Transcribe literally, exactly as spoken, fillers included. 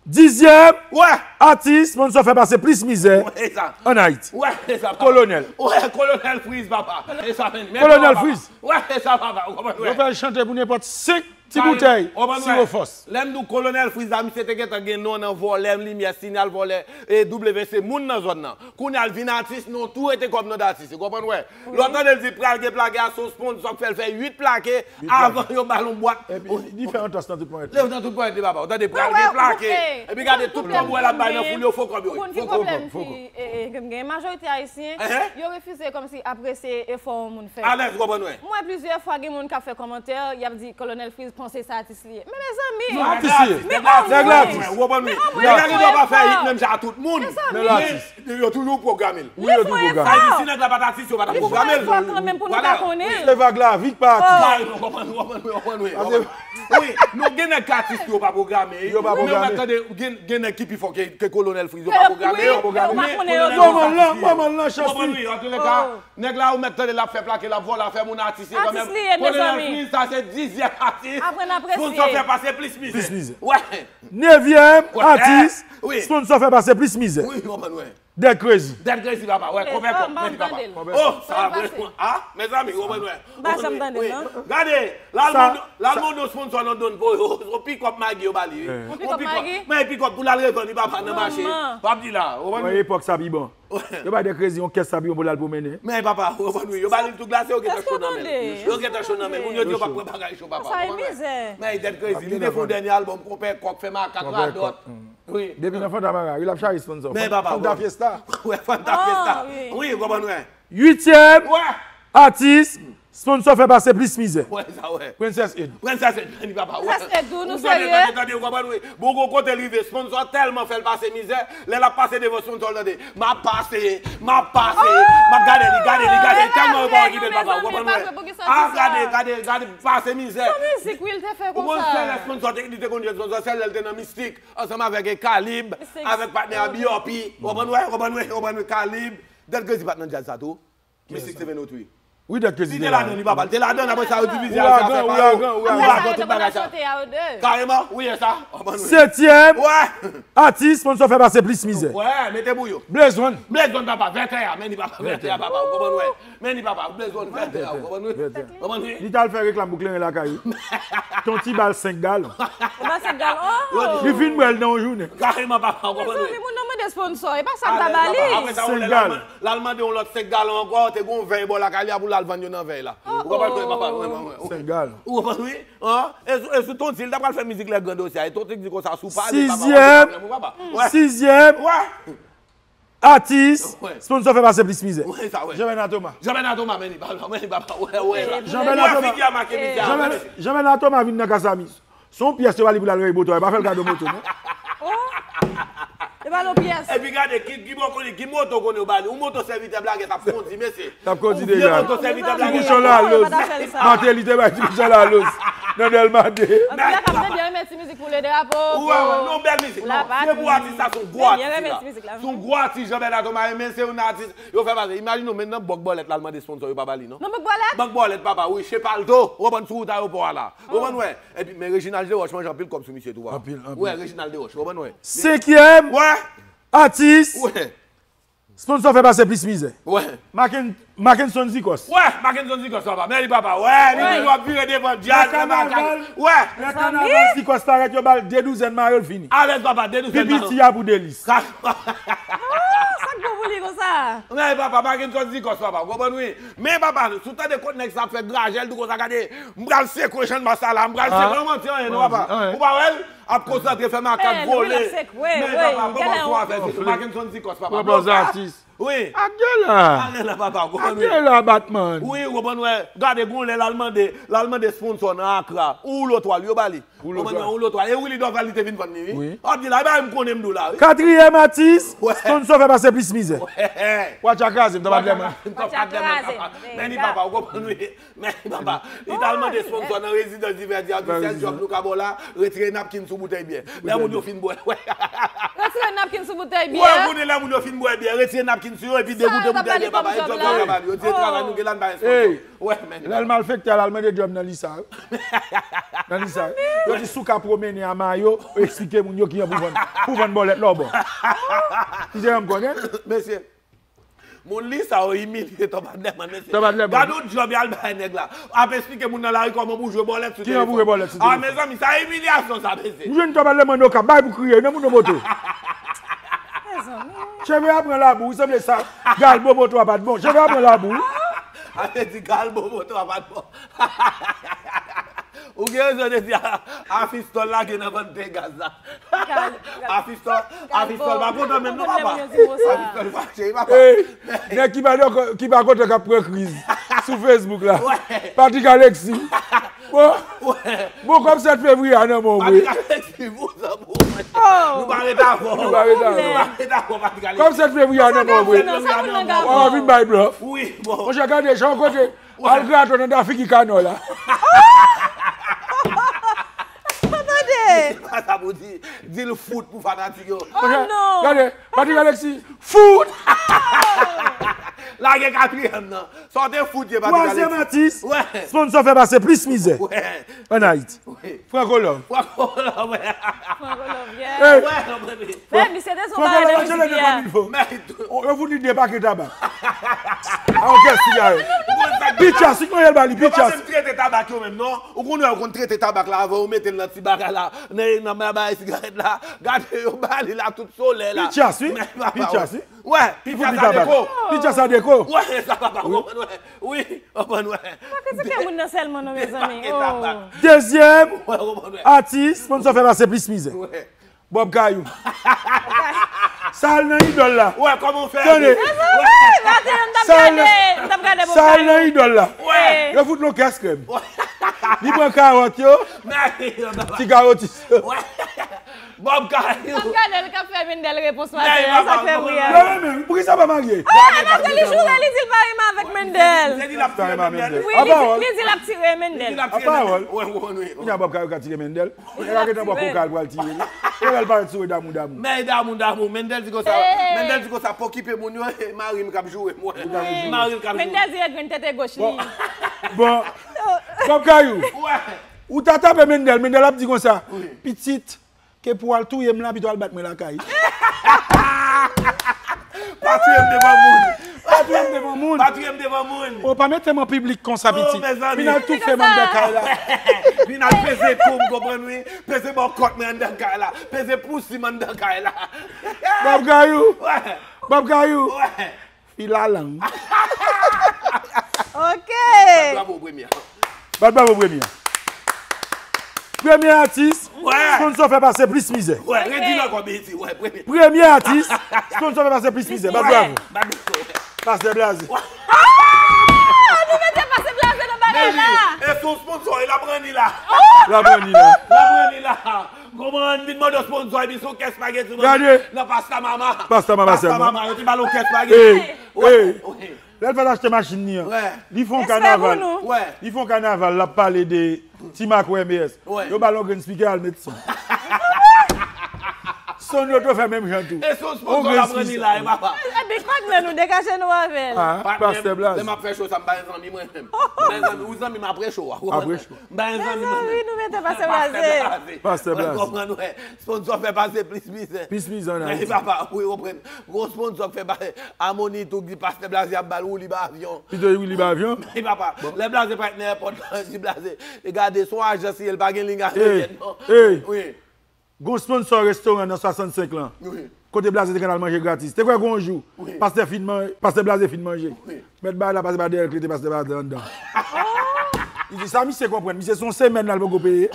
Dizyèm atis sponsò fè pase plis mizè ann Ayiti. Wè, e sa, papa. Kolonèl. Wè, Kolonèl Freeze, papa. E sa, men, men Kolonèl Freeze. Wè, e sa, papa. Ou konprann, wè. Yo fè l chante pou nenpòt senk ti boutèy siwo fòs. Lè m di w Kolonèl Freeze la, misye te gentan gen non nan vòlè limyè, sinyal vòlè, e W C moun nan zòn nan. Kounye a l vin atis, non tou rete kòm non d atis. Ou konprann, wè. Lè w tande l di pral gen plake a, se yon sponsò k fè l fè uit plake avan yo ba l yon bwat. Epi, li fè antas nan tout ponyèt li. Nan tout ponyèt li, papa. Ou tande pral gen plake. Epi gade tout kòb ou wè l ap bay nan foul yo, fo kòb yo ye. Fo kòb. Ou konn ki pwoblèm ki, e, e, gen majorite ayisyen, yo refize kòmsi apresye efò yon moun fè. Alèz, ou konprann, wè. Mwen, plizyè fwa, gen moun k ap fè kòmantè, y ap di Kolonèl Freeze panse se atis li ye. Men mezanmi! Non, atis li ye. Men omwen! Nèg la atis. Ou konprann, wi. Men omwen, nèg la gentan pa fè hit menm jan ak tout moun. Men l atis. Yo toujou pwograme l. Wi, yo toujou pwograme l. Sa vle di, si nèg la pa t atis, yo pa t ap pwograme l. Li fè efò kanmenm pou nou ta konnen. Se vag lavi k pa atis. Ou konprann, ou konprann, ou konprann, wi. Wi, nou gen nèg k atis, yo pa pwograme. Yo pa pwograme. Men ou mèt tande, gen, gen nèg ki pi fò ke, ke Kolonèl Freeze, yo pa pwograme yo. Yo pa konnen yo tou. Manman lan, manman lan chans li. Ou konprann, wi, antouka, nèg la, ou mèt tande l ap fè plake, l ap vòlè afè moun, atis li ye kanmenm. Atis li ye, mezanmi. Kolonèl Freeze, sa se dizyèm atis. Aprann apresye. Sponsò fè pase plis mizè. Plis mizè. Wè. Nevyèm atis sponsò fè pase plis mizè. Wi, ou konprann, wè. Dead Crazy. Dead Crazy, papa, wè, konbyen kòb, men li, papa. Oh, sa vre. Ah, mezanmi, ou konprann, wè. M pa janm tande, non. Gade, l al mande, l al mande yon sponsò nan donn pou yo, yon pikòp Maggi yo ba li, wi. Yon pikòp Maggi? Men pikòp pou l al revann li, papa, nan mache. W ap di la, ou konprann, wè, epòk sa pi bon. Yo bay Dead Crazy yon kès sa pi bon pou l al pwomennen. Men papa, ou konprann, wi. Yo ba li l tou glase, yo gentan cho nan men l. Yo gentan cho nan men l. Moun yo di yo p ap pran bagay cho, papa. Ou konprann, wè. Men Dead Crazy, li te fè yon dènye albòm, Konpè Kòk, fè makak, radòt. Wi. Depi nan Fanta Mara, wi, l ap chache sponsò. Men papa, Fanta Fiesta. Wè, Fanta Fiesta. Wi, ou konprann, wè. Uityèm atis sponsò fè pase plis mizè. Wè, sa, wè. Princess Ed. Princess Ed, men li, papa, wè. Princess Ed, tou, nou serye? Tande, tande, tande, ou konprann, wi. Bon, gwo kote l rive, sponsò tèlman fè l pase mizè, lè l ap pase devan sponsò l, tande, "M ap pase, m ap pase, m ap gade li, gade li, gade li," tèlman yo pa okipe l, papa, ou konprann, wè. Ah, gade, gade, gade, pase mizè. Son mizik, wi, l te fè konsa. Ou konn sèl lè sponsò te, li te konn jwenn sponsò, sèl lè l te nan Mistik. Ansanm avèk, eh, Kalib, avèk patnè a B R P. Ou konprann, wè, ou konprann, wè, ou konprann, wè, Kalib. Dead Crazy pa t nan djaz sa tou. Mistik se Venotri. Wi, Dead Crazy te ladan. Li te ladan, li, papa. Li te ladan, apre sa, yo divize al fè pa yo. Ouragan, ouragan, tout bagay sa. Kareman, wi, e sa. Ou konprann, wè. Setyèm atis sponsò fè pase plis mizè. Wè, mete pou yo. Blaze One. Blaze One, papa, vètè a, men li, papa, vètè a, papa, ou konprann, wè. Men li, papa, Blaze One, vètè a, ou konprann, wi. Vètè. Ou konprann, wi. Li t al fè reklam pou kleren lakay li. Ton ti bal senk galon. Ou ba senk galon? Oh! Li fin bwè l nan yon jounen. Kareman, papa, ou konprann, wi. Mezanmi, moun nan mande sponsò, e pa sa k ta ba li. Apre sa, ou lè l al man-, l al mande yon lòt senk galon ankò, te gon vèy bò lakay li a pou l al vann yo nan vèy la. Ou konprann, wi, papa, wi, wi, wi. Senk galon. Ou konprann, wi. An? E sou, e sou Tonti, li t ap pral fè mizik lè grandosya. E Tonti di konsa, sou pale, papa, ou konprann, papa. Wè. Sizyèm. Wè. Atis, sponsò fè pase plis mizè. Wè, sa, wè. Jean Bernard Thomas. Jean Bernard Thomas, men li pa, men li pa, wè, wè, la. Jean Bernard Thomas. Wè, figi a make mizè a, wè. Jean Bernard Thomas vin nan Kasami. Se yon pyès yo ba li pou l al reye moto a, yo pa fè l kado moto, non. Oh! Yo ba l yon pyès. Epi gade, ki, ki bò konnen, ki moto konnen yo ba li. Yon moto sèvitè blagè t ap kondi, mesye. T ap kondi deja. Ti bouchon Laloz. Mezanmi, papa, pa ta fè l sa. Martelly te bay ti bouchon Laloz nan Dèlma de. Anpil la k ap mande renmen ti mizik pou le drapo. Ou wè, wè, non, bèl mizik. Se pou atis la, se yon gwo atis la. Se yon gwo atis, Jean Bernard Thomas, men se yon atis. Yo fè pase. Imajine w, men nan Bank Bòlèt la, l mande sponsò, yo pa ba li, non. Nan Bank Bòlèt? Bank Bòlèt, papa, wi, Chepaldo. Ou konprann, sou wout ayewopò a la. Ou konprann, wè. Epi, men Reginald Desroches manje anpil kòb sou misye tou, papa. Anpil, anpil. Wè, Reginald Desroches, ou konprann, wè. Senkyèm atis. Wè. Sponsò fè pase plis mizè. Wè. Mackenson Zikòs. Wè, Mackenson Zikòs, papa. Men li, papa. Wè, li toujou ap vire devan djaz, nan makak. Wè. Lè kanaval Zikòs parèt, yo ba l de douzèn mayo, l fini. Alèz, papa, de douzèn mayo. Pi piti a pou Delis. Sa k bon pou li konsa? Men papa, Mackenson Zikòs, papa. Ou konprann, wi. Men papa, si w tande kot nèg sa ap fè grajè, l di konsa, gade, m pral sekwe Jean Marc sa la, m pral sekwe, yon manti anyen, non, papa. Ou pa wè l? Ap konsantre, fè makak vole. Men papa, kòman sou afè se Mackenson Zikòs, papa. Bon, atis. Wi. Adela. Adela, papa, ou konprann, wi. Adela Batman. Wi, ou konprann, wè. Gade, gon lè l al mande, l al mande sponsò nan Accra. Ou lotwal, yo ba li. Ou konprann, wè, ou lotwal. E Willy Dorval, li te vin vann li, wi. Wi. Ap di la, e bagay m konnen m di w la, wi. Katriyèm atis, sponsò fè pase plis mizè. Wè. Watch a kraze m, tanpad lè mwen. Watch a kraze m. Men li, papa, ou konprann, wi. Men papa, li t al mande sponsò nan rezidans Divèdi a, di sèl djòb nou ka ba w la, retire napkin sou boutèy byè. Lè moun yo fin bwè, wè. Retire napkin sou boutèy byè. Wè, ou konnen lè moun yo fin bwè byè, retire napkin sou yo epi degoute boutèy byè, papa, e djòb sa pral yo. Di travay nou gen la, n pa gen sponsò. Wè, men. Lè l malfektè a, l al mande djòb nan Lisa. Nan Lisa. Yo di si w ka pwomennen a mayo, eksplike moun yo kijan pou vann, pou vann bòlèt lòbò. Ki se yon konnen? Mesye, moun Lisa yo imilye Tòpad Lèmòn, mesye. Tòpad Lèmòn. Gad yon djòb y al bay nèg la. Ap eksplike moun nan lari kòman pou jwe bòlèt sou telefòn. Kijan pou jwe bòlèt sou telefòn? Ah, mezanmi, sa imilyasyon sa, mesye. M jwenn Tòpad Lèmòn Okap, bay pou kriye, nan moun nan moto. Mezanmi. Cheve a pran labou, wi, sanble sa. Gal boboto a pa t bon. Cheve a pran labou, wi. A vle di gal boboto a pa t bon. Ou gen rezon de di a, a fistòl lage nan vant de gaz la. Afistòl, afistòl pa kontan menm non, papa. Afistòl fache, papa. Nèg ki pa, ki pa kontan k ap pran kriz sou Facebook la. Patrick Alexis. Bon, bon, kòm sèt fevriye a nan men w vre. Patrick Alexis, bon, sa bon. Nou pa ret avè w. Nou pa ret avè w. Nou pa ret avè w, Patrick Alexis. Kòm sèt fevriye a nan men w vre. W ap vin bay blòf. Wi, bon. Monchè, gade, jan w kote. Al grato nan da figi kanò la. Tande! Se pa sa pou di. Di l fout pou fanatik yo. Oh non! Gade, Patrick Alexis, fout! Lage katriyèm nan. Sa w te fout ye, Patrick Alexis. Twazyèm atis, sponsò fè pase plis mizè. Ann Ayiti. Franco Love. Franco Love, wè. Franco Love, yeah. Hey. Wè, mwen. Men misye te sou bagay nan mizik yè. Yo fout li de pake tabak. A yon kès sigarèt. Pitchas, si mwen yal ba li, pitchas. Yo pa menm trete tabak yo menm, non. Ou konnen yo konn trete tabak la avan, yo mete l nan ti bagay la, nan, nan bagay sigarèt la. Gade, yo ba li la tout solèy la. Pitchas, wi. Pitchas, wi. Wè, pitchas a deko. Pitchas a deko. Wè, sa papa konprann, wè. Wi, konprann, wè. Pa kritike moun nan sèlman non, mezanmi. Dezyèm atis, sponsò fè pase plis mizè. Bob Kayou. Sa al nan idòl la. Wè, kòman w fè? Tande. Sa al nan idòl la. Yo fout l yon kès krèm. Li pran kawòt yo. Ti kawotis. Bob Kayou. N ap gade l k ap fè Mendel repons maten an, sa k fè bri a. Yo renmen, poukisa pa marye? Ah, paske li joure, li di l pa renmen avèk Mendel. Li di l ap tire Mendel. Wi, li di, li di l ap tire Mendel. Li di l ap tire Mendel. Wi, wi. Kounye a Bob Kayou ka tire Mendel. Li ka gentan bwè koka l pral tire li. Yo wè l parèt sou Damou Damou. Men Damou Damou, Mendel di konsa, Mendel di konsa, pa okipe moun yo, mari m k ap joure mwen. Mari l k ap joure. Mendel di e grenn tete goch li. Bon, Bob Kayou, ou ta tape Mendel, Mendel ap di konsa, pitit, ke pou w al touye m la, pito al bat mwen lakay. Pa touye m devan moun. Pa touye m devan moun. Pa touye m devan moun. O, pa mete m an piblik konsa, pitit. Vin al toufe m anndan kay la. Vin al peze kou m, konprann wi. Peze bò kòt mwen anndan kay la. Peze pousi m anndan kay la. Bob Kayou. Bob Kayou. Filalang. Ok. Bat bravo premye. Bat bravo premye. Premye atis, sponsò fè pase plis mizè. Wè, redi l ankò, Beti, wè, premye. Premye atis, sponsò fè pase plis mizè. Bat bravo. Bat bravo, wè. Pastè Blaze. Ah! Nou mete Pastè Blaze nan bagay la. E se yon sponsò, e l ap ranni la. L ap ranni la. L ap ranni la. Kòman vin mande sponsò epi se yon kès spageti ou mande nan Pasta Mama. Pasta Mama sèlman. Pasta Mama, yo te ba l yon kès spageti. Ey, ey. Lè l pral achte machin li an, li fè yon kanaval. Li fè yon kanaval, l ap pale de Ti Mak ou M B S. Yo ba l yon grenn spikè, al met son. Son yo tou fè menm jan tou. E se yon sponsò l ap ranni la, e papa. Epi patnè nou, dekache nou avè l. Ah, Pastè Blaze. Lè m ap fè cho sa, m pa gen zanmi mwen menm. M pa gen zanmi, ou zanmi m apre cho a. Apre cho. M pa gen zanmi mwen menm. Mezanmi, nou mete Pastè Blaze. Pastè Blaze. Konprann, wè. Sponsò fè pase plis mizè. Plis mizè nan Ayiti. Papa, wi, konprann. Gwo sponsò k fè pase. Amoni tou di Pastè Blaze ap ba l woulib avyon. Pito li woulib avyon? Wi, papa. Lè Blaze parèt nan èpòt la, di Blaze, e gade, se yon ajans li ye, l pa gen liy aeryèn non. Ey, ey. Wi. Gon sponsò restoran nan swasannsenk lan. Wi. Kote Blaze te konn al manje gratis. Te kwè gon jou, pastè fin man-, pastè Blaze fin manje. Wi. Mèt bagay la pase pa dèyè l, klete pastè Blaze anndan. Li di, sa misye konprann, misye se yon semèn la, l poko peye.